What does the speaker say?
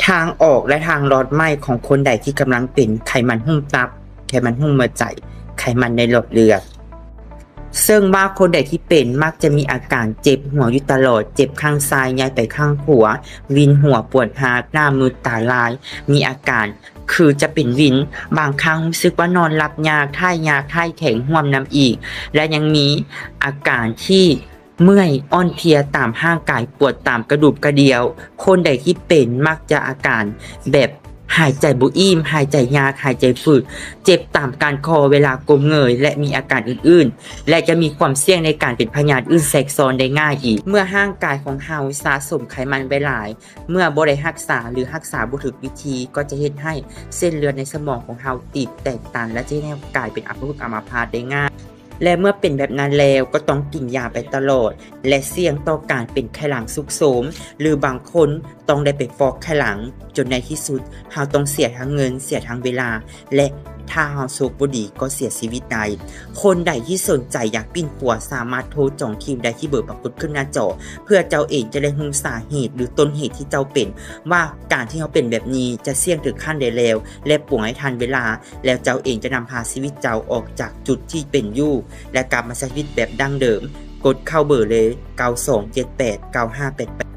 ທາງອອກ ແລະ ທາງລອດໃໝ່ຂອງຄົນໃດທີ່ກຳລັງເປັນໄຂມັນຫຸ້ມຕັບ, ໄຂມັນຫຸ້ມຫົວໃຈ, ໄຂມັນໃນຫຼອດເລືອດ. ເຊິ່ງວ່າຄົນໃດທີ່ເປັນມັກຈະມີອາການເຈັບຫົວຢູ່ຕະຫຼອດ, ເຈັບຂ້າງຊ້າຍຍ້າຍໄປຂ້າງຂວາ, ວິນຫົວ, ປວດຮາກ, ໜ້າມືດຕາລາຍ, ມີອາການຄືຈະເປັນວິນ, ບາງຄັ້ງຮູ້ສຶກວ່ານອນຫຼັບຍາກ, ຖ່າຍຍາກ, ຖ່າຍແຂງ, ຮ່ວມນຳອີກ ແລະ ຍັງມີອາການທີ່ ເມື່ອຍອ່ອນເພຍຕາມຮ່າງກາຍ, ປວດຕາມກະດູກກະດ່ຽວ. ຄົນໃດທີ່ເປັນມັກຈະອາການແບບຫາຍໃຈບໍ່ອີ່ມ, ຫາຍໃຈຍາກ, ຫາຍໃຈຝືດ, ເຈັບຕາມກ້ານຄໍເວລາກົ້ມເງີຍ ແລະ ມີອາການອື່ນໆ ແລະ ຈະມີຄວາມສ່ຽງໃນການເປັນພະຍາດອື່ນແຊກຊ້ອນໄດ້ງ່າຍອີກ. ເມື່ອຮ່າງກາຍຂອງເຮົາສະສົມໄຂມັນໄວ້ຫຼາຍ, ເມື່ອບໍ່ໄດ້ຮັກສາ ຫຼື ຮັກສາບໍ່ຖືກວິທີ, ກໍຈະເຮັດໃຫ້ເສັ້ນເລືອດໃນສະໝອງຂອງເຮົາຕີບແຕກຕັນ ແລະ ຈະເຮັດໃຫ້ເຮົາກາຍເປັນອຳມະພຶກອຳມະພາດໄດ້ງ່າຍ. ແລະ ເມື່ອເປັນແບບນັ້ນແລ້ວ ກໍຕ້ອງກິນຢາໄປຕະຫຼອດ ແລະ ສ່ຽງຕໍ່ການເປັນໄຂຫຼັງຊຸກໂຊມ ຫຼື ບາງຄົນຕ້ອງໄດ້ໄປຟອກໄຂຫຼັງ, ຈົນໃນທີ່ສຸດເຮົາຕ້ອງເສຍທັງເງິນ, ເສຍທັງເວລາ ແລະ ຖ້າເຮົາໂຊກບໍ່ດີກໍເສຍຊີວິດໄດ້. ຄົນໃດທີ່ສົນໃຈຢາກປິ່ນປົວ ສາມາດໂທຈອງຄິວໄດ້ທີ່ເບີປາກົດຂຶ້ນໜ້າຈໍ ເພື່ອເຈົ້າເອງຈະໄດ້ຮູ້ສາເຫດ ຫຼື ຕົ້ນເຫດທີ່ເຈົ້າເປັນ ວ່າການທີ່ເຮົາເປັນແບບນີ້ຈະສ່ຽງເຖິງຂັ້ນໃດແລ້ວ ແລະ ປວງໃຫ້ທັນເວລາ ແລ້ວເຈົ້າເອງຈະນຳພາຊີວິດເຈົ້າອອກຈາກຈຸດທີ່ເປັນຢູ່ ແລະ ກັບມາໃຊ້ຊີວິດແບບດັ້ງເດີມ. ກົດເຂົ້າເບີເລີຍ ເກົ້າສອງເຈັດແປດເກົ້າຫ້າແປດແປດ.